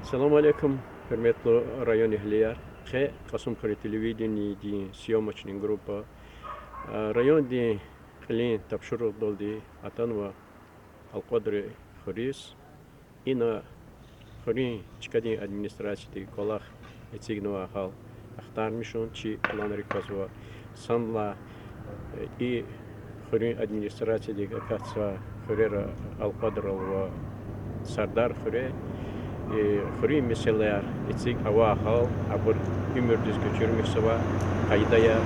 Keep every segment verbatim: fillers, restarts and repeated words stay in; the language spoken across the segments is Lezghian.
Салам алейкум, гьуьрметлу район эгьлияр. Къе Кьасумхуьруьн телевидениедин съёмочный группа, э, райондин кьилин тапшуругъдалди атанва Алкьвадар хуьруьз. Ина хуьруьн чкадин администрациядин кӀвалах эцигнавай гьал ахтармишун, чи планрик квазва. Санлай, э, и хуьруьн администрациядик акатзавай хуьрера, Алкьвадрал ва Сардар хуьре, э, хуьруьн месэлаяр эциг авай гьал, абур уьмуьрдиз гуьчурмишзавай къайдаяр,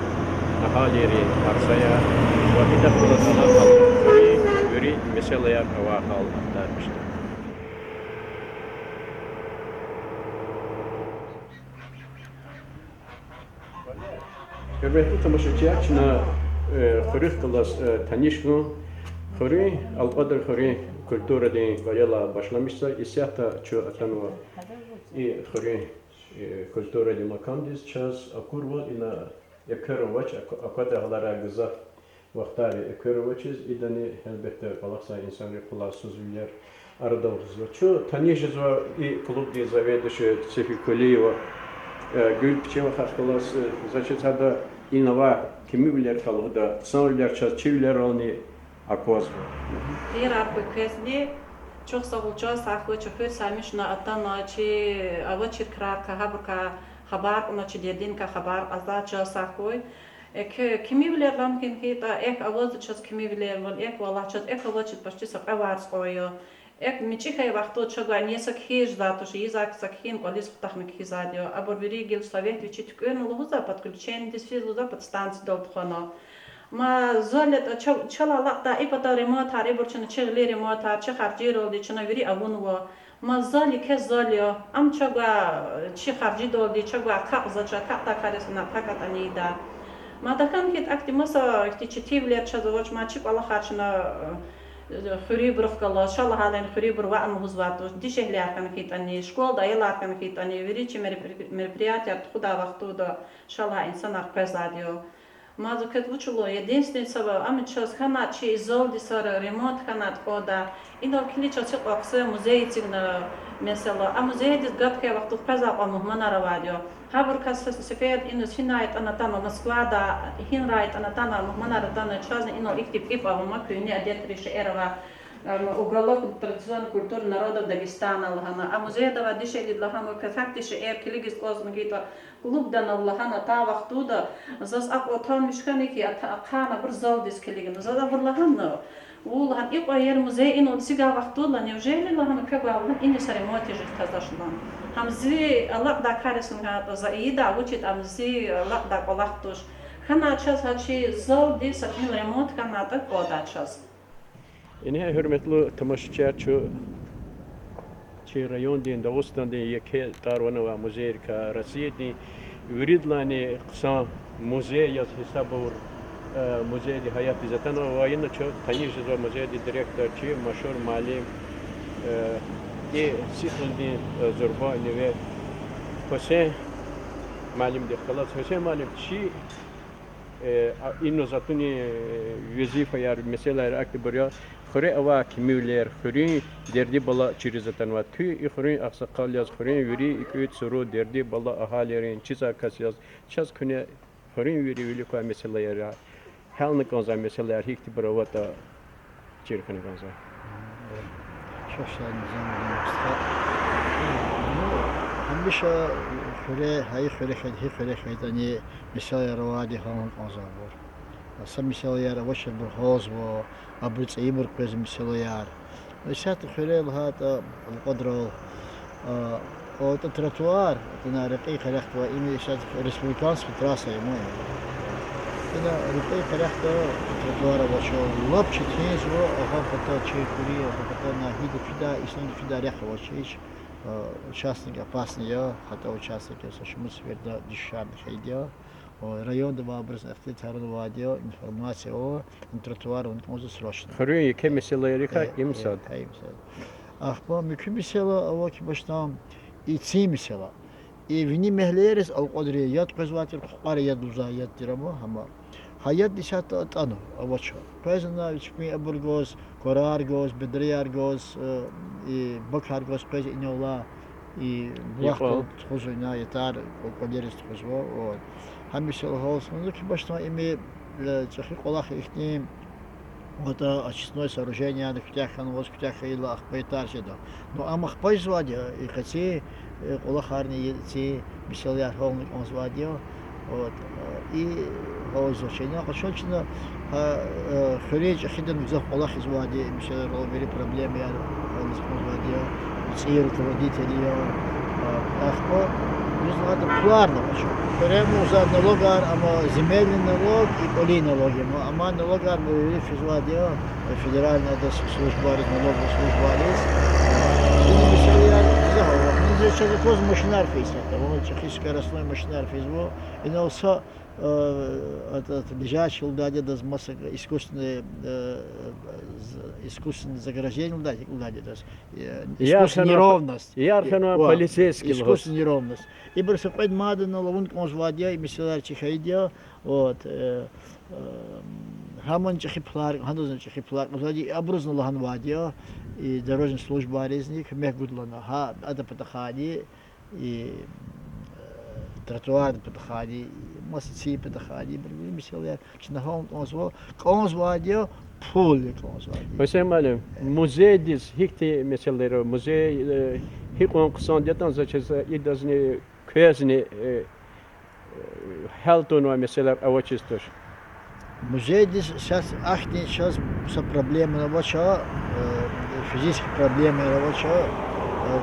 агьалийрин арзаяр ва идахъ галаз алакъалу хуьруьн вири месэлаяр авай гьал ахтармишда. Гьуьрметлу тамашачияр, чна, э, хуьруьхъ галаз, э, таниш хьун. Хуьруьн, Алкьвадар хуьруьн культурадин кӀвалелай башламишзава. Исятда чун атанва и хуьруьн, э, культурадин макандиз. Чаз акурвал, ина экверун авач, ак-, аквадай гьаларай гзаф вахтар экверун авачиз, идани, гьелбетда, кӀвалахзавай инсанрин кьулай йисузвилер арадал гъизва. Чун таниш жезва и клубдин заведующая Сефи Кулиева, э, Гуьлпиче вахар галаз, э, за чиз гьада, ина авай кимивилер калгъуда, хъсанвилер чаз чи вилерални аквазва. Хийирар хьуй квезни, чухсагъул, чан сагъ хьуй, чи хуьр саймишна атана, чи авачир краркай, гьабурукай хабар кьуна, чи дердиникай хабар кьазва, чан сагъ хьуй. Э, куь-, кимивилер лагьана хьайитӀа, эхь авазва чаз кимивилервал, эхь, валлагь, чаз эхь авачиз почти са кьве варз кьван я. Эхь, мичӀи хьайи вахтунда чавай ни са кхьиз жезвай туш, ийизвай са кхьин кӀвализ хутахна кхьизвайди я. Абур вири гила совет вичи туькӀуьрна лугьузва, подключениедиз физ лугьузва, подстанциядал тухвана. Ма зал ятӀа ча-, чалай алакьдай и патал ремонтар, ибур чна чи гъилин ремонтар, чи харжийралди чна вири авунва. Ма зал еке зал я, ам чавай, чи харжидалди чавай акъудзавач, акъуддай кар яз ина пак атӀана ийида. Ма тахьана хьайитӀа, ахьтин маса ихьтин четинвилер чаз авач, ма чи кӀвалахар чна, э, хуьруьбурухъ галаз, ша лагьайла, хуьруьбур ваъ лугьузвай туш, дишегьлияр хьана хьайитӀани, школада аялар хьана хьайитӀани, вири чи меропри-, мероприятияр тухудай вахтунда ша лагьай инсанар къвезвайди я. Ма за квез вуч лугьун, единственный са ам чаз хьанайтӀа чи залдин сара ремонт хьанайтӀа кӀанда. Инал килиг чаз гьикьван хъсан музей эцигна месэла. А музейдиз гад хьайи вахтунда къвезвай кьван мугьманар авайди я. Гьабурукай са сеферда иниз гьинай ятӀани атана, Москвадай, гьинрай ятӀани атана, мугьманар атана, чазни инал ихьтин пӀипӀ ава, ма куьгьне адетрин шейэр ава. Ам, уголок традиционной культуры народов Дагестана лагьана. А музейда авай дишегьлийрилай гьам квез гьахьтин шейэр килигиз кӀанзава хьайитӀа, клубда ана лагьана, атай вахтунда заз акьван тамаш хьана хьи, ат-, ахъайна абур залдиз килигна. Заз абур лагьана, ву лагьана, икьван иер музей инал эцигай вахтунда, неужели лагьана, квевай лагьана, иниз са ремонт ийиз тадач лагьана. Гьам зи алакьдай кар яз хьанайтӀа, за ийидай, вучиз ам зи алакьдай кӀвалах туш. Хьанай чаз гьа чи залдиз са тӀимил ремонт хьанайтӀа кӀандай чаз. Ингье, гьуьрметлу тамашачияр, чун чи райондин, Дагъустандин еке тӀвар-ван авай музейрикай, Россиядин виридалайни хъсан музей яз гьисаб авур, э, музейдин гьаятдиз атанва ва ина чун таниш жезва музейдин директор, чи машгьур муаллим, э, и сифундин, э, зурба неве Гьуьсейн муаллимдихъ галаз. Гьуьсейн муаллим, чи Э, а, иниз атунин, э, везифаяр, месэлаяр ахьтинбур я: хуьре авай кимивилер, хуьруьн дерди-бала чириз атанва. Куьн и хуьруьн агъсакъал яз, хуьруьн вири икӀуьд-цуру, дерди-бала, агьалийрин чизвай кас яз, чаз куьне хуьруьн вири вилик квай месэлаяр, гьялна кӀанзавай месэлаяр гьихьтинбур аватӀа чир хьана кӀанзава. Чухсагъул, Низамудин устад. Ну, гьамиша хуьре, гьа и хуьре хьайитӀа, гьи хуьре хьайитӀани месэлаяр авайди гьална кӀанзавайбур. Са месэлаяр авачирбур гьалзава, абуру цӀийибур къвезва месэлаяр. Исятда хуьре лагьайтӀа, Алкьвадрал, а, атӀа тротуар, атӀана рекьин къерехда авай, им исятда республиканский трасса я, ма я. Ина рекьин къерехда тротуар авач, лап четинзава, агъа пата чи хуьруьн, агъа пата нагьиди фидай, инсанди фидай рехъ авач гьич, а, участок опасный я, гьатта участок я, са шумуд сеферда дишегьлиярни хьайиди я. Районда авайбуруз ихтилатарнавайди я, информация ава, тротуар авун кӀанзава срочно. Хуьруьн еке месэлайрикай им сад. Ахпа муькуь месэла ава хьи, башламишайла, и цин месэла. И вини мягьлеяриз Алкьвадрин яд къвезвай тир, Хукьвара яд лугьузвай яд тир ама, гьама. Гьа яд исятда атӀана авач. Къвезва вич куьн абур гваз, кӀварар гваз, бедраяр гваз, э, и бакар гваз къвезва инал алай, и булахдал тухузва ина, ятар кӀвалериз тухузва, вот. Гьа месэла гьалзавай, ну, ки башламишна им, э, чӀехи кӀвалах ихьтин, вот, а, очистное сооружение, ана куьтягь хьанваз, куьтягь хьайила ахпа ятар жеда. Ну, ам ахпа жезвайди я, и къецин, э, кӀвалахарни ци месэлаяр гьялна кӀанзавайди я. Вот, э, и гьалзавай чна, къачун чна, гьа, э, хуьруьн чӀехидани гзаф кӀвалах ийизвайди я, месэлаяр, вири проблемаяр гьялиз кӀанзавайди я, цӀийи руководитель я, э, ахпа, биз лагьайтӀа, пуларни авач. Хуьре мугьза налогар, амма земельный налог и кӀвалин налог я, амма налогар вири физвайди я, федеральный адаз службайриз, налоговый службайриз. Ина месэлаяр гзаф ава. Низ чаз акваз машинар физ ятӀа, вун чӀехи скоростной машинар физва. Инал са, э, это, это, лежачий лугьудайди адаз, маса искусственный, э, з-, искусственный заграждение лугьудайди, лугьудайди адаз, э, искусственная неровность. Ярх хьанва, полицейский лугьуз. Искусственная неровность. Ибур са кьвед мад анал авун кӀанзавайди я, и месэлаяр чи хьайиди я. Вот, э, э, гьамни чӀехи пулар, гьадазни чӀехи пулар кӀанзавайди я, и абурузни лагьанвайди я, и дорожный службайризни куьмек гуд лагьана, гьа адан патахъайни, и, э, тротуардин патахъайни, маса цин патахъайни, ибур вири месэлаяр чна гьялна кӀанзава, кӀанзавайди я, пул я кӀанзавайди. Гьуьсейн муаллим, музейдиз гьихьтин месэлаяр ава, музей, э, гьикьван хъсан ятӀани, за чиз, э, идазни, квезни, э, гьял тунвай месэлаяр авачиз туш. Музейдиз чаз ахьтин чаз са проблемани авач, э, физический проблемаяр авач, э,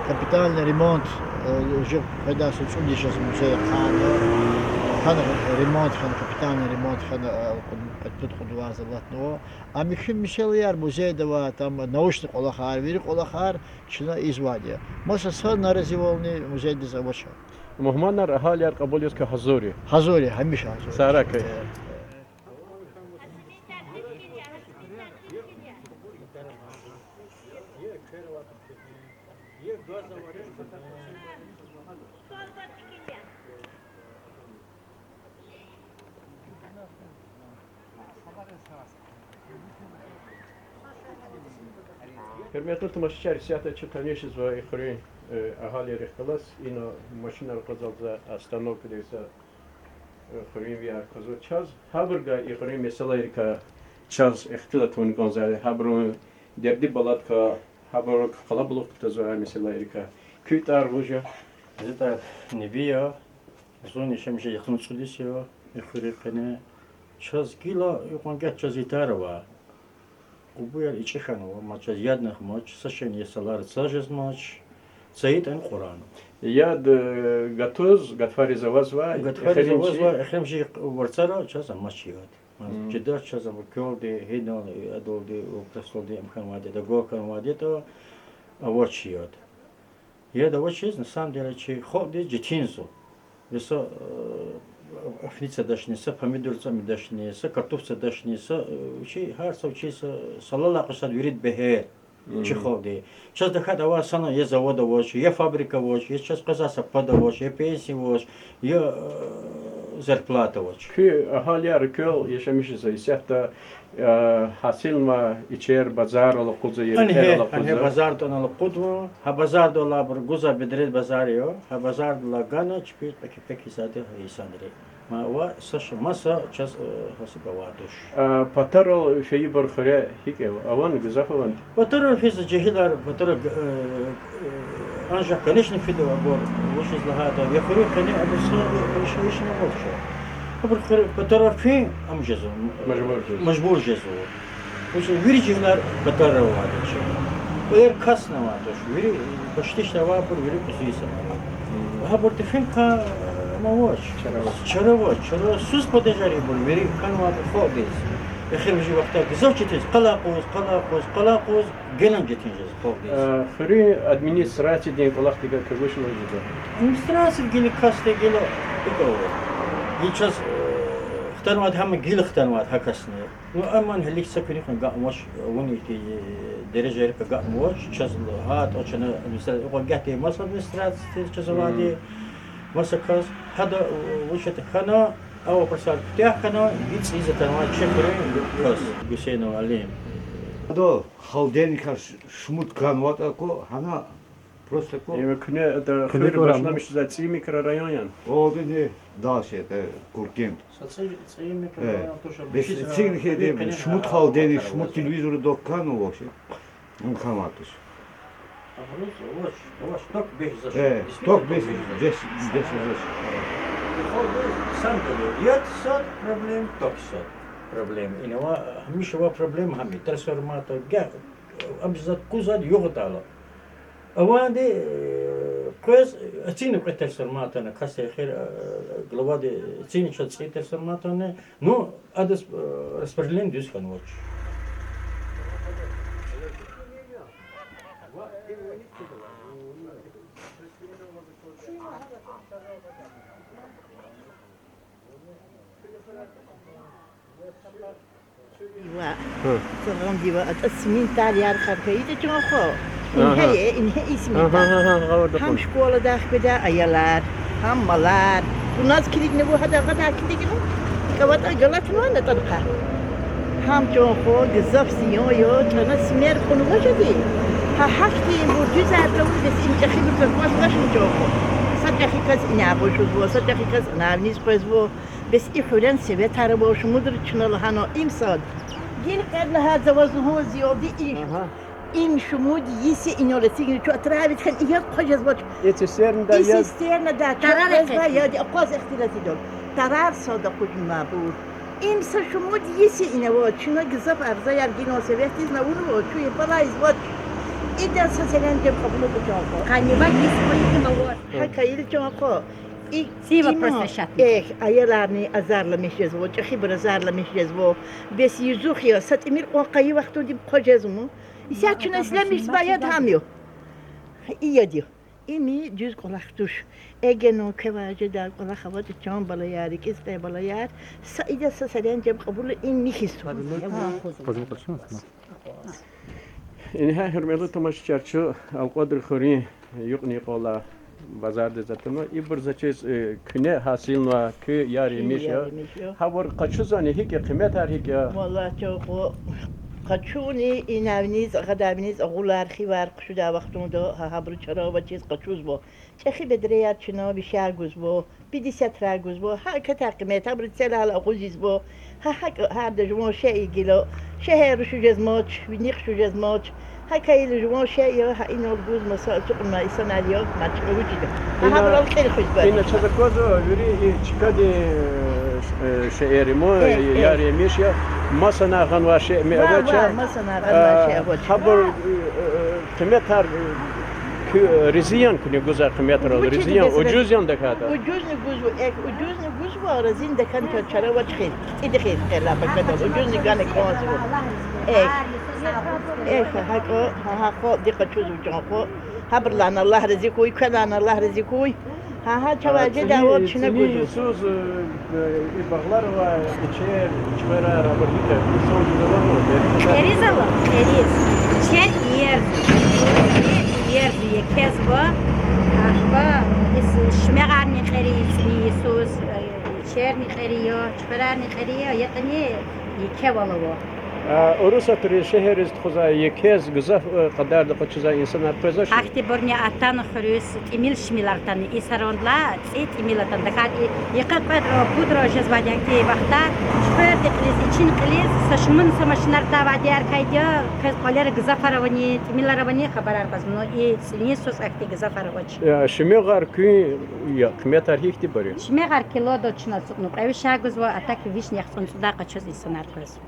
капитальный ремонт, э, уже къведай са цӀуд йис жез музей хьана, хьана ремонт хьана, капитальный ремонт хьана, э, къуд-, къуд-, пуд-кьуд варз алатнава. А муькуь месэлаяр музейда авай, там, научный кӀвалахар, вири кӀвалахар чна ийизвайди я. Маса са наразивални музейдиз авач. Мугьманар, агьалияр кьабулиз квай гьазур я? Гьазур я, гьамиша гьазур я. Сагърай хьи. Гьуьрметлу тамашачияр, исятда чи таниш жезва и хуьруьн, э, агьалийрихъ галаз, ина машинар акъвазалзавай остановкада са, э, хуьруьнвияр квазва. Чаз гьабурувай и хуьруьн месэлайрикай чаз ихтилат авун кӀанзавайди, гьабурун дерди-баладикай, гьабуру къалабулух кутазвай месэлайрикай. Куь тӀвар вуж я? Зи тӀвар Неби я. Зун яшамиш жедай яхцӀурни цӀуд йис я и хуьруьн къене. Чаз гила икьван гагь чаз ятар ава. Къубуяр ичӀи хьанва, ма чаз яд хьанач, са шейни я салар цаз жезмач, цайи тӀани кьуран. Яд, э, гатуз, гатфариз авазвай, гатфариз авазвай, эхиримжи варцара чаз амач яд. Чидач чаз ам квелди, гьинал, адалди, просолди ам хьанвайди ятӀа, гвай хьанвайди ятӀа, авач яд. Яд авачиз, на самом деле, чи халкьдиз четинзава. Са, э, афни цадачни, са помидор цӀамидачни, са картуф цадачни, са, э, чи гьар са вичи са салалай къачуз вирида бегьер чи халкьди. Чаз тахьайтӀа авай санал я завод авач, я фабрика авач, я чаз къвезвай са пад авач, я пенсия авач, я, э, зарплата авач. Куь агьалияр квел яшамиш жезва, исятда, э, гьасилнавай ичер базаррал акъудзава, я рекьерал акъудзава? Базардал акъудзава. Гьа базардал алайбур гузвай бедред базар я, гьа базардал гана чпи кьве кепек ийизвайди я инсанри. Ма ва са ш-, маса чаз, э, гьасиб авай туш. А патарал фейибур хуьре гьикӀ ава? Авани, гзаф авани? Патарал физ жегьилар, патарал, э, э, анжах, конечно, фида абур, вучиз лагьайтӀа я хуьруьн къене абур са, конечно, ишна вахча. Абур хуьре патарал фин ам жезва, мажбур жезва. Вучиз, вири жегьилар патарал авайди я чи. КӀвалер касни авай туш, вири, почти что авайбур вири кьуьзуь йисар я. Гьабур тефин кӀан, э, ам авач. Чара авач. Чара авач, чара авач. Суз падежар я ибур, вири хьанвайбур халкьдиз. Эхиримжи вахтара гзаф четин жез, къалай къуз, къалай къуз, къалай къуз, генани четин жез халкьдиз. Э, хуьруьн администрациядин кӀвалахдикай куьн вуч лугьуз жеда? Администрация гила касди гила икӀ ава. Гила чаз, э, хтанвайди гьам, гила хтанвайди гьа касни. Ну, амма гьелелиг са куьнихъни агакьнавач, авуни ихьтин, э, дережайрикай агакьнавач, чаз гьатӀа чна администра-, икьван гагьди маса администрация чаз авайди, маса кас, гьада, э, вуч ятӀа хьана, а вопросар куьтягь хьана, гьич цӀийиз атанвай чи хуьруьн кас, Гусейнов Алим. Ада холодильникар ш-, шумуд кӀанватӀа аку, гьана Просто ку- Ва куьне ада хуьр башламишзавай ЦӀийи микрорайон яни? О, де, де, дальше, это Куркент. Са ЦӀийи, ЦӀийи микрорайон туш, бес бес ЦӀийи микрорайон, де, къене шумуд халкь, де, шумуд телевизор доккан вообще. Ум хьанвай туш. Абуруз авач, авач, ток бес жезвач. Э, действительно, ток бес, ток бес жезвач. Бес, бес жезвач. Приходишь, сам говорю, яд сад проблем, ток сад проблем. Инава, гьамиша ва проблем гьами, трансформатор, га, обязательно кузад югъ атайла. Авайди, э, къвез, э, эцигна кьве трансформаторни, кас эхир, э, главади эцигна чаз цӀийи трансформаторни, ну, адаз, э, распределение дуьз хьанвач. Ва Гьа. цӀагъандив атӀа симентар ярх хьайитӀа, чан хва. Агьа. Ингье, ингье и симентар. Агьа, агьа, агьа, гъавурда кьун. Гьам школадай хкведай аялар, гьам малар. Вуназ килигна ву, гьадай, гьадай килигна. КӀватӀа галатнавани атӀана кьа. Гьам, чан хва, гзаф зиян я, чӀана симер кьунва жеди. Гьа гьахьтинбур дуьзар тавуна бес им чӀехибур квахьна квахьна, чан хва. Са чӀехи кас ина къвезва, са чӀехи кас ана виниз къвезва. Бес и хуьрен советар ава, шумудра чна лагьана им сад. Гила кьвед лагьай за ваз лугьун зи, ялди и. Агьа. Им шумуд йис я инал эцигна, чун отравить хьана, и яд хъваз жезвач. И цистернада яд. И цистернада чун тарар къвезва, экъечӀна. Яд акъваз ихтилатида. Тарар сад акъуднавайбур. Им са шумуд йис я ина ава, чна гзаф арзаяр гила советдиз авунва, чун и пара ийизвач. Ида са серенжем кьабулда, чан хва. Къанни вад йис къвайитӀа ма вар. Гьа кайил, чан хва. И, Ци вопрос решатьна. Эхь, аяларни азарламиш жезва, чӀехибур азарламиш жезва. Бес юзух я, са тӀимил кьван къайи вахтунди хъваз жезва. Исятда чна ислямиш зи баяд гьам я. И яд я. Им дуьз кӀвалах туш. Эгена квевай жедай кӀвалах аватӀа, чан балаяр, рикӀиз кьей балаяр, са ида са серенжем кьабулда, им михьиз тух. Ингье, гьуьрметлу тамашачияр, чун Алкьвадар хуьруьн юкьни кьван алай базардиз атанва. Ибур за чиз, э, куьне гьасилнавай, куь яр-емиш я. Яр-емиш я. Гьабур къачузвани, гьикӀ я, къиметар гьикӀ я? Валлагь, чан хва, къачуни, ина виниз, агъада виниз агъулар, хивар къачудай вахтунда, гьа, гьабуру чара авачиз къачузва. ЧӀехи бедреяр чна вишяр гузва, пятьдесят гузва, гьа акатай къимет, абуру целай агъуз ийизва. Гьа, гьакӀ гьарда жуван шей гила, шегьерра шуьжезмач, винихъ шуьжезмач. Гьа кайила жуван шей я, гьа инал гуз маса ацукьнавай инсанар я, мачӀа вучида. Гьа, гьабурал кьил хуьзва. Ина чаз аквазва, вири и чкадин, э, шейэр я, яр-емиш я, масанай гъанвай шей авач. Масанай гъанвай шей авач. Гьабур, э, э, къиметар, э, куь, э, рази яни куьне гузвай къиметрал? Рази яни, ужуз яни тахьайтӀа? Ужузни гузва, эхь, ужузни гузва, разини тахьайтӀа, чара авач хьи, кьилди хьи, хьи, ла пакадал, ужузни гана кӀанзава. Эхь, эхь, гьакӀа, гьа, гьа, халкьди къачузва, чан хва. Гьабурулайни Аллагь рази хьуй, квелайни Аллагь рази хьуй. Гьа, гьа, чавай жедай вад чна гузва. ЦӀийисуз, э, и багълар авай, ичер, ичкъверар, абур гьикӀ я, инсан гузавани? КӀериз ава, кӀериз. Ичер иерзава, иерзава, екезва. Ахпа и шуьмягьарни кьери я цӀийисуз, э, ичерни кьери я, ичкъверарни кьери я, ятӀани екевал ава. А, Урусатриз, шегьерриз тухузвай, екез гзаф, э, кьадарда къачузвай инсанар къвезвачни? Ахьтинбурни атана хуьруьз тӀимил-шимилар атана, и сарандлай цӀи тӀимил атана. ТахьайтӀа и йикъа кьведра, пудра жезвайди ахьтин вахтар, чуьхверди кьилиз, ичин кьилиз, са шумуд са машинар атайвайди я, квез кӀвалера гзафар авани, тӀимилар авани хабарар кьазва, ну, и цӀийисуз ахьтин гзафар авач. Я, шуьмягьар куьн, я, къиметар гьихьтинбур я? Шуьмягьар килодал чна ацукьна кьве вишяй гузва, а так вишни яхцӀурни цӀудай къачуз инсанар къвезва.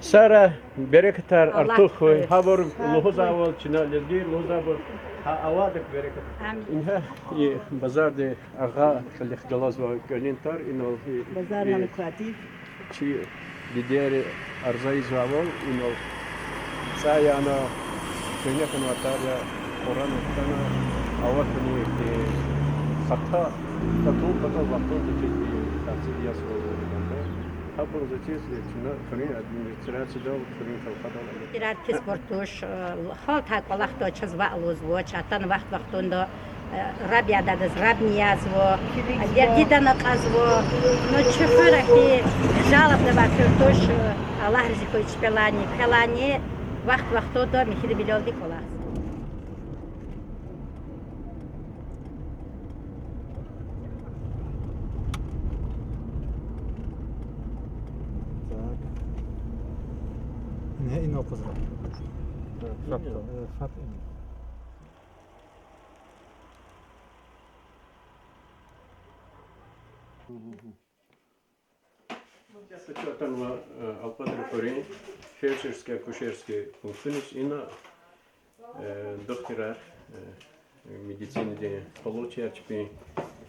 Сагърай, берекатар артух хьуй. Гьабур лугьузвайвал, чна лезгийри лугьузвайбур, гьа авайдак берекат. Амин. Ингье и базарда агъа кьилихъ галазва кӀвалин тар, инал и, базар и гьана квайди. Чи дидейри арза ийизвайвал, инал цӀай яна, куьгьне хьанвай тар я, къурана хтана, аватуни, э, хата, патал, патал вахтунда чи, э, тарци ясвал гьанда. Гьабур за чиз, э, чна хуьруьн администрациядал, хуьруьн халкьадал. Ирар писбур туш, э, халтай кӀвалахда чаз ваъ лугьузвач, атана вахт-вахтунда, э, раб ядай адаз рабни язва, дердидани акьазва, ну, чи хуьр ахьтин жалобда авай хуьр туш, э, Аллагь рази хьуй чпелайни, квелайни, вахт-вахтунда михьивилелди кӀвалахзава. Инал къузра. Фат, э, фат ин. Чун атанва, э, Алкьвадрин хуьруьн фельдшерско-акушерский пунктуниз, ина, э, духтурар, э, медицинадин къуллугъчияр чпин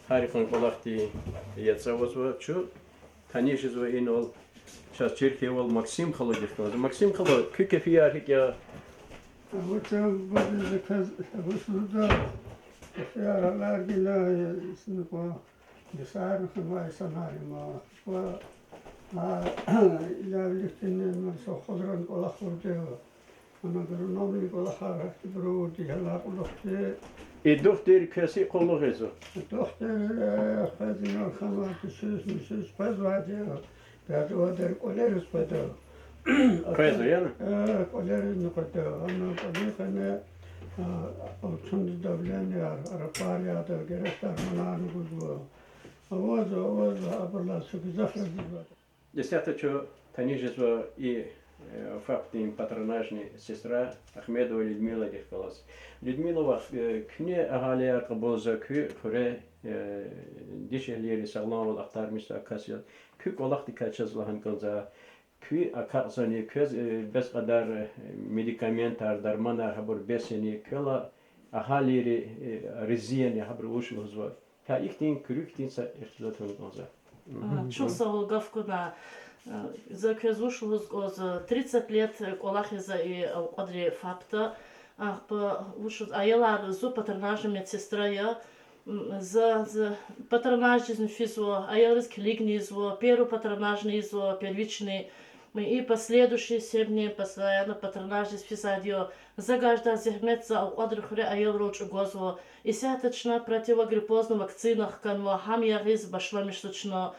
гьар йикъан кӀвалахди яцӀ авазва. Чун таниш жезва инал, чаз чир хьайивал, Максим халудихъ галаз. Максим халу, куь кефияр гьикӀ я? Вучан бадиз квез вуч лугьуда, кефияр аларгила, э, синкъо. Дусарни хьанвай санарима. Ва, а, илавлихтини ман совхозран кӀвалахалди, ана агрономни кӀвалахар гьахьтибуру дигьала кьулухъди. И духтур квез гьикӀ къуллугъ ийизва? Духтур, э, къвез инал хьанвай, тушиз, мусиз къвезвайди, бязавайдер кӀвалериз къведа. Къвезва, яни? Э, кӀвалеризни къведа. Ана кӀвалин къене, а, алчунди давленияр, арапар яда, герек дарманарни гузва. Авазва, авазва, абурулай чун гзаф рази жезвайди. Исятда чун таниш жезва и, э, ФАП-дин патронажный сестра Ахмедова Людмиладихъ галаз. Людмила вах, э, куьне агьалияр кьабулзава, куь хуьре, э, дишегьлийри сагъламвал ахтармишзавай кас я. Куь кӀвалахдикай чаз лагьана кӀанзава, куь акакьзани, квез, э, бес кьадар, э, медикаментар, дарманар гьабур бес яни, квел агьалийри, э, рази яни, гьабуру вуч лугьузва? Гьа ихьтин куьруь хьтин са ихтилат авуна кӀанзава. А, чухсагъул гаф кьуна. А, за квез вуч лугьуз кӀанзава, тридцать лет кӀвалахзава и Алкьвадрин ФАП-да. Ахпа вуч лугьуз, аялар зун патронажный медсестра я. М, за, за патронаждизни физва, аялриз килигни ийизва, первый патронажный ийизва, первичный. И последующий семь дней постоянно патронаждиз физвайди я. За гаждай зегьмет за Алкьвадрин хуьре аялрал чӀугвазва. Исятда чна противогриппозный вакцина хканва, гьам ягъиз башламишзава чна.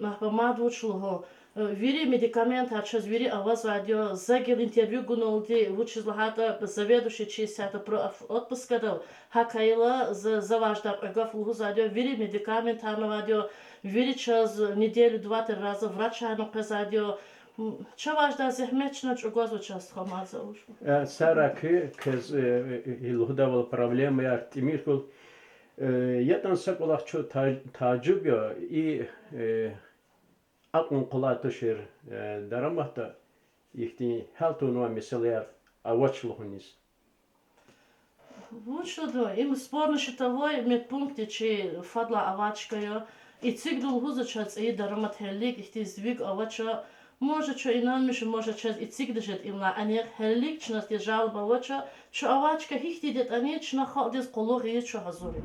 Ахпа мад вуч лугьун, вири медикаментар чаз вири авазвайди я. За гила интервью гуналди, вучиз лагьайтӀа заведующий чи исятда про-, отпускадал, гьакайила за, за важдай кьве гаф лугьузвайди я, вири медикаментарни авайди я, вири чаз неделю два-три раза врачарни къвезвайди я. М, чавай жедай зегьмет чна чӀугвазва чаз тухвамаза уж. Э, Сара, куь, квез, э, э, лугьудайвал проблемаяр тӀимил хьуй. Э, ятӀани са кӀвалах чун та-, тажуб я, и, э, акьван къулай тушир, э, дараматда ихьтин гьал тавунвай месэлаяр авач лугьуниз. Вуч лугьуда, им сборно-щитовой медпункт я чи, фадлай авай чка я. Эцигда лугьузва чаз цӀийи дарамат гьелелиг, ихьтин сдвиг авач. Может, чун инанмиш, может, чаз эцигда жеда им лагьай анихъ, гьелелиг чна тежалба авач, чун авай чка гьихьтинди ятӀани чна халкьдиз къуллугъ ийиз чун гьазур я.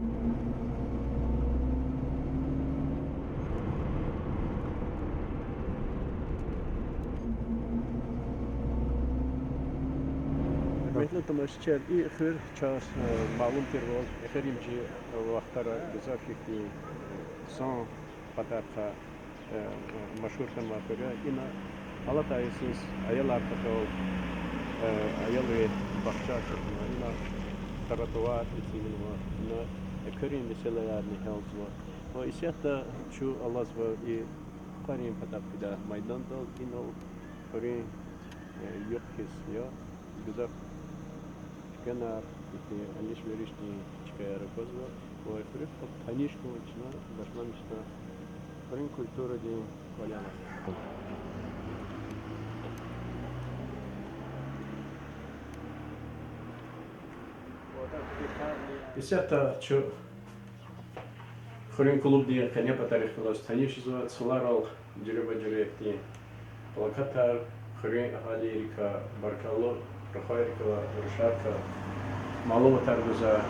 Гьуьрметлу тамашачияр, и хуьр чаз, э, малум тирвал, эхиримжи вахтара гзаф ихьтин, э, хъсан патарихъай, э, машгьур хьанвай хуьр я. Ина алатай йисуз аялар патал, э, аялрин бахча ачухна, ина тротуар эцигнава, ина экуьнин месэлаярни гьялзава. Ва исятда чун алазва и кьварин патав фидай майдандал, инал хуьруьн, э, юкь хьиз я, гзаф туьквенар, ихьтин алиш-веришдин чкаяр аквазва. Ва хуьруьхъ таниш хьун чна башламишна хуьруьн культурадин кӀвалера. Исятда чун хуьруьн клубдин къене патарихъ галаз таниш жезва, цларал жуьреба-жуьре ихьтин плакатар, хуьруьн агьалийрикай баркаллу рухвайрикай, рушарикай малуматар гузвай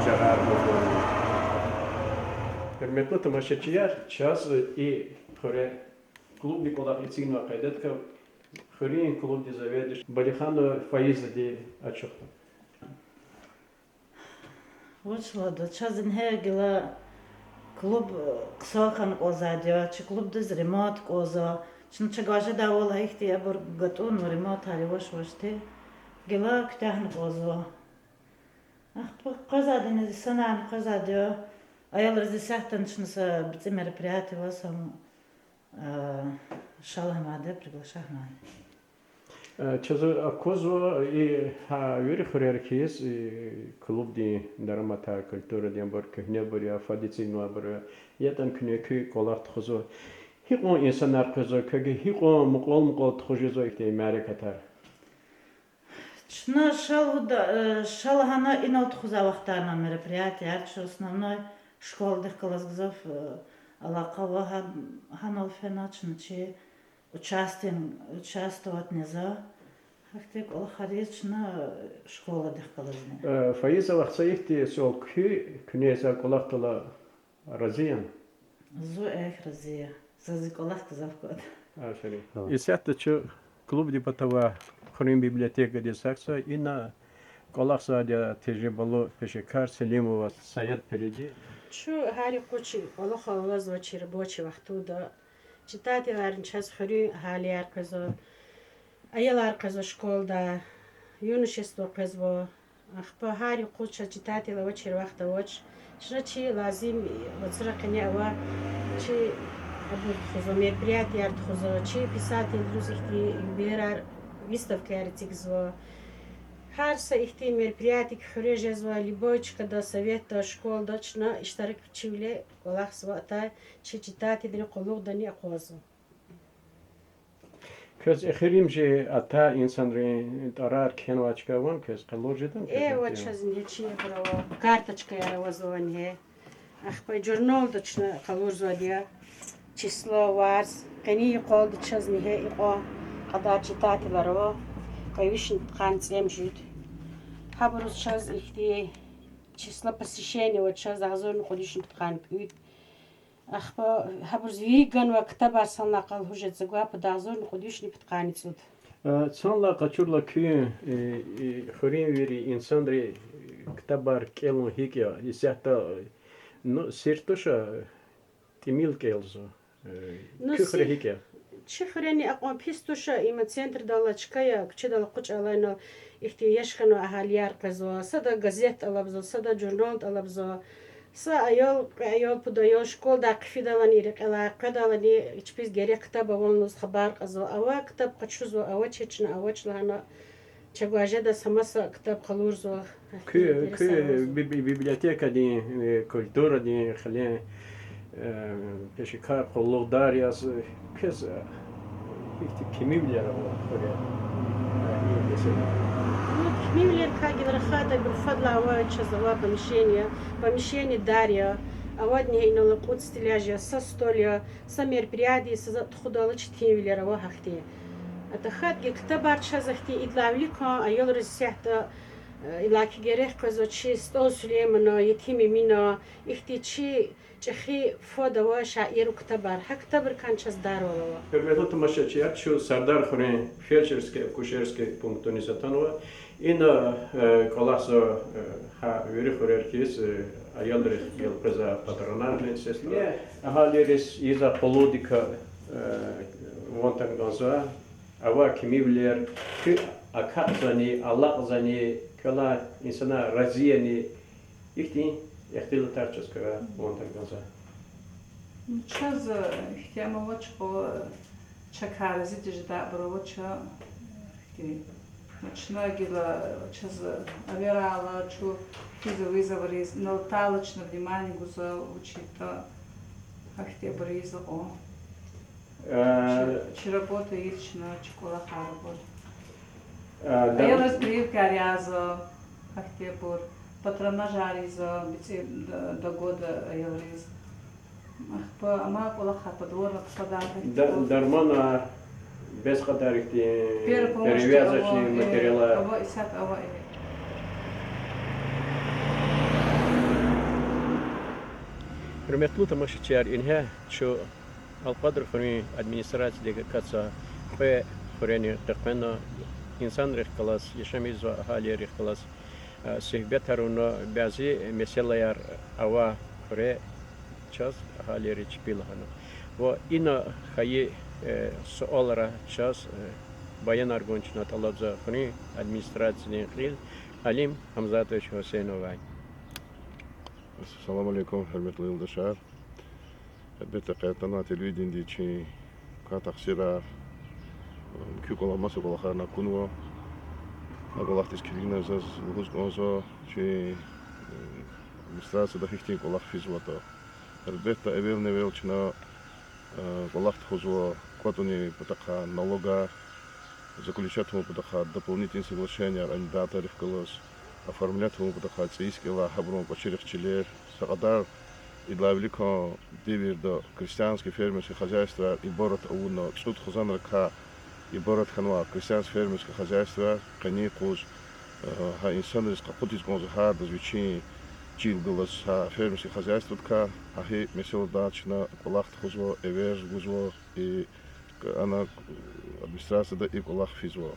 чарар гузва. Гьуьрметлу тамашачияр, чаз и хуьре клубдин кӀвалах эцигнавай къайдадикай хуьруьн клубдин заведующий Балиханова Фаизади ачухда. Вуч лугьуда, чаз ингье гила клуб, э, хъсан хьана кӀанзавайди я, чи клубдиз ремонт кӀанзава. Чна чагажадайвал ихьтин абур гатӀунва, ремонтар яваш-явашди. Гила куьтягьна кӀанзава. Ахпа къвезвайди я, инсанарни къвезвайди я. Аялриз исятдани чна са бицӀи мероприятие аваз, гьам Э, шалгьамайди приглашать авуна. Э, чаз аквазва, и, гьа, вири хуьрер хьиз, и, клубдин дараматар, культурадинбур, куьгьнебур я, фад эцигнавайбур я, ятӀани куьне куь кӀвалах тухузва. Гьикьван инсанар къвезва квевай, гьикьван мукьвал-мукьвал тухуз жезва ихьтин мярекатар? Чна шал гуда-, э, шал гьана инал тухузвай вахтарна мероприятияр, чун основной школадихъ галаз гзаф, э, алакъа ава, гьа-, гьанал фена чна чи участин-, участвовать ийизва. Гьахьтин кӀвалахар ийиз чна, э, школадихъ галазни. Э, Фаиза вах, са ихьтин суал: куьн куьне за кӀвалахдал рази яни? Зун эхь рази я. Заз и кӀвалах гзаф кӀанда. Аферин. Исятда чун клубдин патавай хуьруьн библиотекадиз аквазва, ина кӀвалахзавайди я тежрибалу пешекар Селимова Саятпириди. Чун гьар юкъуз чи кӀвалахал алазва чи рабочий вахтунда. Читателарни чаз хуьруьн агьалияр къвезва, аялар къвезва школада, юношество къвезва. Ахпа гьар юкъуз чаз читателар авачир вахт авач. Чна чи лазим вацра къене ава, чи абур тухузва, мероприятияр тухузва, чи писателриз ихьтин юбилейрар, выставкаяр эцигзава. Гьар са ихьтин мероприятие хуьре жезва, любой чкада, советда, школада чна иштираквиле кӀвалахзава, атай чи читателрин къуллугъдани акъвазва. Квез эхиримжи атай инсанрин тӀварар кхьенвай чка авани, квез къалуриз жедани? Э, ава чаз ингье чи абур ава, карточкаяр авазва ингье. Ахпа журналда чна къалурзавайди я число, варз, къенин йикъалди чаз ингье икьван кьадар читателар ава, кьве вишни пудкъанни цӀемуьжуьд. Гьабуруз чаз ихьтин число посещений ава чаз агъзурни кьуд вишни пудкъанни кӀуьд. Ахпа гьабуруз вири ганвай ктабар санлай къалуриз жеда, за гвай пуд агъзурни кьуд вишни пудкъанни цӀуд. Э, санлай къачурла куьн, э, э, хуьруьн вири инсанри ктабар кӀелун гьикӀ я, исятда, э, ну, сир туш, э, тӀимил кӀелзава. Э, Ну, куь хуьре си-, гьикӀ я? Чи хуьрени акьван пис туш, има центрдал алай чка я, куьчедал акъучӀ алайнал ихьтин яш хьанвай агьалияр къвезва, сада газет тӀалабзава, сада журнал тӀалабзава. Са аял, кьве аял, пуд аял школадай хъфидалани, рекьелай къведалани, чпиз герек ктаб авани лугьуз хабар кьазва. Ава ктаб къачузва, авачир чна, авач лагьана. Чавай жеда, са маса ктаб къалурзава. Куь, куь би-, би-, библиотекадин, э, культурадин, хилен, э, пешекар, къуллугъдар яз, э, квез, э, ихьтин кимивилер ава хуьре, э, и месэла? Ну, кимивилер квай гила рахайтӀа, ибур фадлай ава, чаз авай помещение, помещение дар я, авадни гьа инал кьуд стеллаж я, са стол я, са мероприятие са затӀ тухудайла четинвилер ава гьахьтин. А тахьайтӀа гила ктабар чаз ахьтин идалай виликан аялриз исятда, э, иллаки герек къвезва, чи СтӀал Сулеймана, Етим Эмина, ихьтин чи чӀехи фад ава шаиррин ктабар. Гьа ктабрикай чаз дарвал ава. Гьуьрметлу тамашачияр, чун Сардархуьруьн фельдшерско-акушерский пунктуниз атанва. Ина, э, кӀвалахзава, э, гьа вири хуьрер хьиз, э, аялрихъ элкъвезвай патронажный средства. Агьалийриз ийизвай къуллугъдикай, э, ван атана кӀанзава. Авай кимивилер, куьн акахьзавани, алакьзавани, квелай инсанар рази яни, ихьтин ихтилатар чаз квевай ван атана кӀанзава. Чаз, э, ихьтин ам авач кьван, э, чакай рази тежедайбур авач, э, ихьтин. Чна гила, э, чаз, э, авирайла, чун хьиз вызовриз, инал атайла чна внимание гузва, вучиз ятӀа гьахьтинбур ийизва кьван. Э, чи, чи работа ийиз чна, чи кӀвалахар авур. Э, да. Аялриз прививкаяр язва, гьахьтинбур, патронажар ийизва, бицӀи д-, до года аялриз. Ахпа амай кӀвалахар подворна тухвадар, да, гьахьтинбур. Дарманар, бес кьадар ихьтин, первая помощь, перевязочный, ава, э, материалар. Ава, исятда ава, э. Гьуьрметлу тамашачияр, ингье чун Алкьвадар хуьруьн администрациядик акатзавай кьве хуьрени къекъвена, инсанрихъ галаз, яшамиш жезвай агьалийрихъ галаз, э, суьгьбетар авуна, бязи месэлаяр авай хуьре чаз агьалийри чпи лагьана. Ва ина хьайи, э, суалра чаз, э, баянар гун чна тӀалабзава хуьруьн администрациядин кьил Алим Гьамзатович Гьусейновай. Салам алейкум, гьуьрметлу юлдашар. Гьелбетда, къе атанвай телевидениедиз чи Квай тахсирар, муькуь кӀвалах, маса кӀвалахарни акунва. А кӀвалахдиз килигна заз лугьуз кӀанзава, чи администрацияда гьихьтин кӀвалах физватӀа. Гьелбетда, эвелни-эвел чна кӀвалах тухузва кӀватӀунин патахъай налогар, заключать авун патахъай дополнительный соглашенияр арендаторрихъ галаз, оформлять авун патахъай цӀийи скӀелай гьабурун кӀвачерихъ чилер, са кьадар идалай виликан девирда крестьянский фермерский хозяйствояр иборат авуна, цӀуд хизанрикай иборат хьанвай крестьянский фермерский хозяйствояр къенин юкъуз гьа инсанриз къакъудиз кӀанзава гьардаз вичин чил галаз гьа фермерский хозяйстводикай. Гьа и месэладай чна кӀвалах тухузва, эверзавай гузва, и ана администрацияда и кӀвалах физва.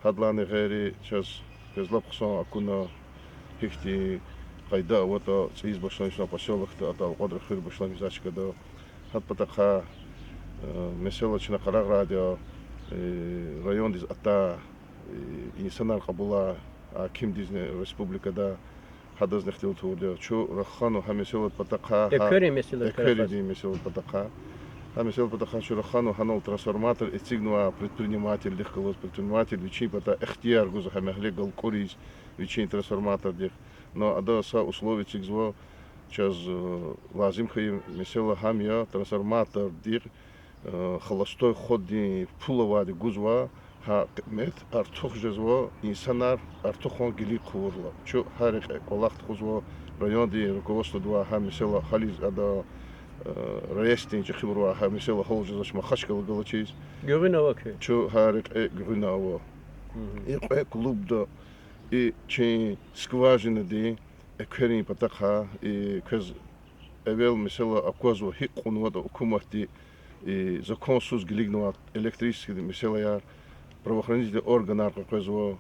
Гьадалайни гъейри чаз квез лап хъсан акуна, гьихьтин къайда аватӀа цӀийиз башламишна посёлокда, атӀа Алкьвадрин хуьр башламишзавай чкада. Гьа патахъай месэла чна къарагъарайди я, райондиз атай инсанар кьабулай гьакимдизни республикада, гьадазни ихтилат авурди я. Чун раханва гьа месэладин патахъай, гьа экверин месэладин патахъай. Гьа месэладин патахъай чун раханва, гьанал трансформатор эцигнавай предпринимательдихъ галаз, предприниматель вичин патай ихтияр гузва гьа мягьле галкӀуриз вичин трансформатордихъ. Но ада са условие эцигзава, чаз лазим хьайи месэла гьам я трансформатордихъ холостой ходдин пул авайди гузва, гьа къимет артух жезва, инсанар артухан гилиг хъувурла. Чун гьа рекье кӀвалах тухузва, райондин руководстводавай гьа месэла гьализ ада, райисдин чӀехибурувай гьа месэла гьал жезвач Махачкъала галачиз. Гуьгъуьна ава куь? Чун гьа рекье гуьгъуьна ава. И кьве клубда и чи скважинадин экверин патахъай, и квез эвел месэла аквазва, гьикӀ кьунватӀа гьукуматди законсуз килигнавай электрическийдин месэлаяр, правоохранительный органар къекъвезва,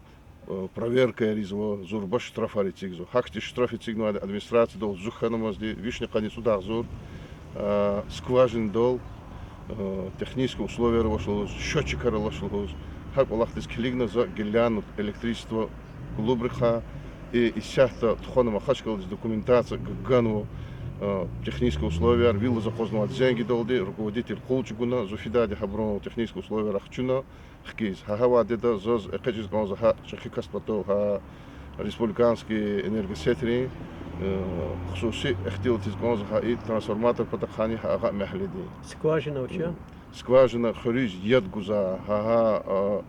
проверкаяр ийизва, зурба штрафар эцигзава. Гьахьтин штраф эцигнавайди администрациядал зи хьанмазди вишни къанни цӀуд агъзур, скважинадал технический условияр авач лугьуз, счётчикар алач лугьуз. Гьа кӀвалахдиз килигна за гилани электричество клубрихъай, и исятда тухвана Махачкъаладиз документация г-, ганва, технический условияр, вил алаз акъвазнавайди зенгидалди руководитель къул чӀугуна, зи фидайди гьабурун технический условияр ахчуна хкиз. Гьа гьавайди я заз экъечӀиз кӀанзава гьа чӀехи кас патал, гьа республиканский энергосетьрин хсуси ихтилатиз кӀанзава гьа и трансформатор патахъайни гьа агъа мягьледин. Скважина вуч я? Скважина хуьруьз яд гузвай, гьа, гьа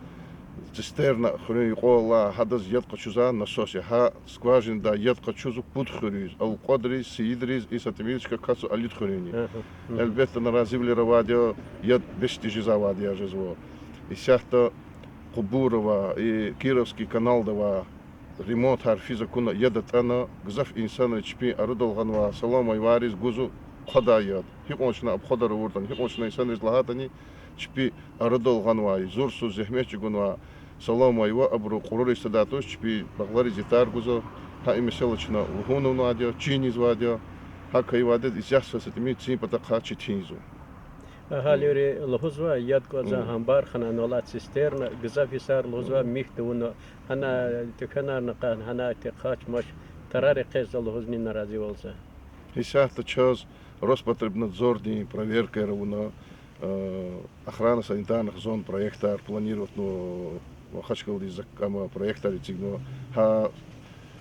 цистерна хуьруьн юкьвалай, гьадаз яд къачузвай насос я. Гьа скважинадай яд къачузва пуд хуьруьз: Алкьвадриз, Сийидриз, и са тӀимил чка кацу Алид хуьруьни. Гьелбетда, наразивилер авайди я, яд бес тежезвайди я жезва. Исятда Къубур авай, и Кировский каналда авай ремонтар физ акуна, яд атӀана, гзаф инсанри чпин арадал гъанвай салам майвайриз гузва хъвадай яд. Гьикьван чна обходар авуртӀани, гьикьван чна инсанриз лагьайтӀани, чпин арадал гъанвай, зурзаз зегьмет чӀугунвай салам майва абуру кьуруриз тадай туш, чпин багълариз ятар гузва. Гьа и месэла чна лугьунвайди я, чинизвайди я. ГьакӀ хьайивайди я, исятда са тӀимил цин патахъай четинзава. Агьалийри лугьузва, яд кӀватӀзавай амбархана, анал цистерна, гзаф йисар лугьузва михь тавуна, гьана туьквенарни акъатна, гьана тек къач-мач тарар экъечӀзава лугьузни наразивал за. Исятда чаз Роспотребнадзордин проверкаяр авуна, охранно-санитарных зон проектар планироватьна, Махачкъаладиз за-, ама проектар эцигна. Гьа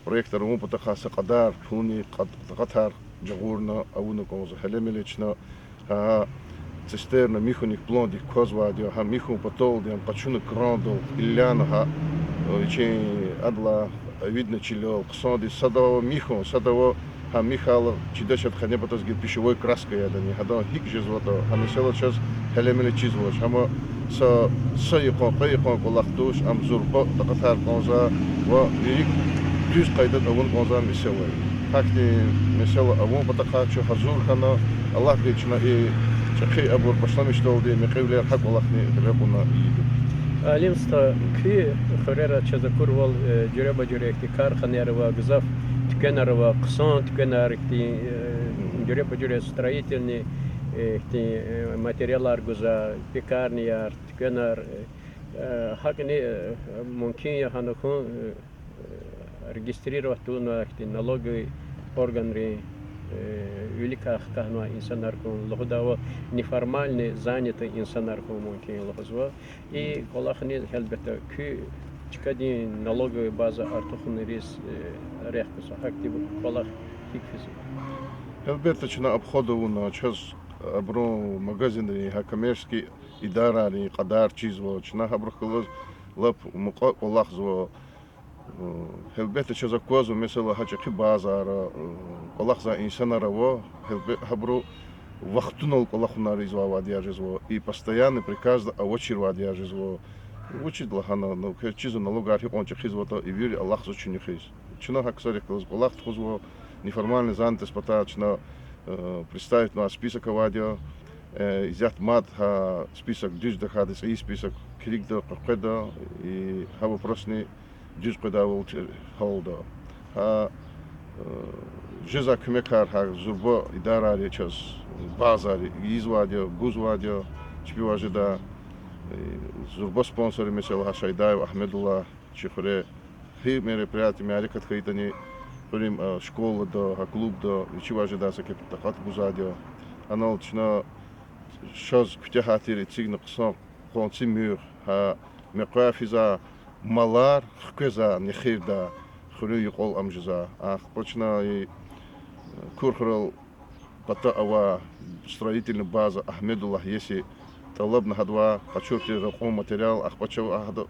проектар авун патахъай са кьадар пулунин къат-, къаткъатар жагъурна, авуна кӀанзава. Гьеле меле чна гьа цистерна михьуник пландик квазвайди я, гьа михьун паталди ам къачуна крандал, иллана гьа, вичин адалай эвидна чилел, хъсандиз садава михьун, садава гьа михьайла чидач, ад къене патаз гила пищевой краска ядани, гьадан гьикӀ жезватӀа, гьа месэла чаз гьеле меле чизвач. Амма са, са йикъан, кьве йикъан кӀвалах туш, ам зурба такьатар кӀанзава ва вири дуьз къайдада авун кӀанзавай месэла я. Гьахьтин месэла авун патахъай чун гьазур хьана, Аллагьди чна и чӀехи абур башламишдалди мекьивилер гьа кӀвалахни гъиле кьуна ийида. Алим стха, куь хуьрера чаз акурвал, жуьреба-жуьре ихьтин карханаяр ава, гзаф туьквенар ава, хъсан туьквенар, ихьтин, жуьреба-жуьре строительный, ихьтин материалар гузвай, пекарнияр, туьквенар. ГьакӀни мумкин я гьана хьун регистрировать тавунвай ихьтин налоговый органрин э, виликай хкахьнавай инсанар хьун, лугьудайвал, неформальный занятый инсанар хьун мумкин лугьузва. И кӀвалахни, гьелбетда, куь чкадин налоговый база артухунриз, э, рехъ гузва. Гьахьтин кӀвалах гьикӀ физва? Гьелбетда, чна обход авуна, чаз абурун магазинрин, гьа коммерческий идарайрин кьадар чизва, чна гьабурухъ галаз лап мукьва кӀвалахзава. Гьелбетда, чаз аквазва, месела, гьа чӀехи базара, э, кӀвалахзавай инсанар ава, гьелбе-, гьабуру вахтунал кӀвалахунар ийизвайвайди яз жезва, и постоянный приказда авачирвайди яз жезва. Вучиз лагьана, ну, квез чизва налогар гьикьван чӀехи ийизватӀа, и вири алахъзава чуьнуьхиз. Чна гьа ксарихъ галаз кӀвалах тухузва, неформальный занятость патай чна, э, представить авунвай список авайди я, э, исятда мад гьа список дуьз тахьайтӀа, цӀийи список килигда, къекъведа, и гьа вопросни дуьз къведайвал чи-, гьалда. Гьа, э, жезвай куьмекар гьа зурба идарайри чаз базайри ийизвайди я, гузвайди я, чпивай жедай, э, зурба спонсорри, месела, гьа Шайдаев Агьмедуллагь чи хуьре, гьи мероприятие, мярекат хьайитӀани, хуьруьн, э, школада, гьа клубда вичивай жедай са кепи такьат гузвайди я. Анал чна шаз куьтягьай тир эцигна хъсан къванци муьгъ, гьа мекъвей физвай малар хквезвай нехирдай хуьруьн юкьвал ам жезва. Ахпа чна и, э, Курхуьрел пата авай строительный база Агьмедуллагь еси тӀалабна гьадавай къачур тир ракьун материал, ахпа чав гьада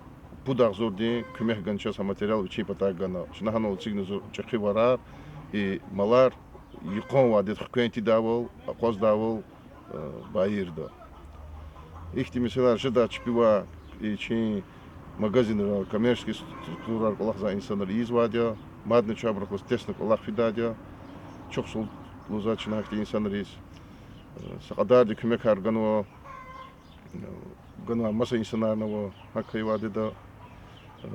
пуд агъзурдин куьмек гана чаз, гьа материал вичин патай гана. Чна гьанал эцигна зу-, чӀехи варар, и малар йикъанвайди хквен тийидайвал, акъваздайвал, э, байирда. Ихьтин месэлаяр жедай чпивай, и чи магазинра, коммерческий структурайра кӀвалахзавай инсанри ийизвайди я, мадни чабурухъ галаз тестно кӀвалах фидайди я. Чухсагъул лугьузва чна гьахьтин инсанриз. Э, са кьадарди куьмекар ганва, э, ганвай маса инсанарни ава гьакӀ хьайивайди я. Э,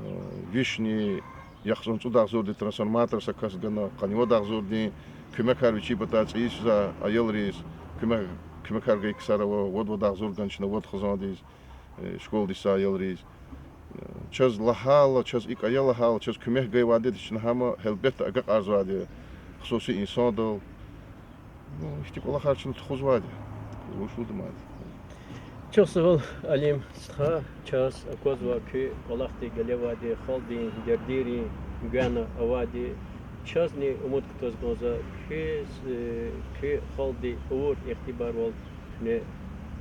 вишни яхцӀурни цӀуд агъзурдин трансформатор са кас гана, къанни вад агъзурдин куьмекар вичин патай цӀийиз физвай аялриз куьмек-, куьмекар гайи ксар ава, вад-вад агъзур гана чна вад хизандиз, э, школадиз са аялриз. Э, чаз лагьайла, чаз икӀ ая лагьайла, чаз куьмек гайивайди тир, чна гьам гьелбетда агакьарзавайди я хсуси инсандал. Ну, ихьтин кӀвалахар чна тухузвайди я. Вуч лугьуда мад. Чухсагъул, Алим стха, чаз аквазва куь кӀвалахдик галевайди, халкьдин дердийрин гуьгъуьна авайди. Чазни умуд кутаз кӀанзава, куь, э, куь халкьдин авур ихтибарвал куьне,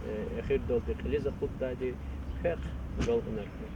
э, эхирдалди кьилиз акъуддайди. Квехъ агалкьунар хьуй.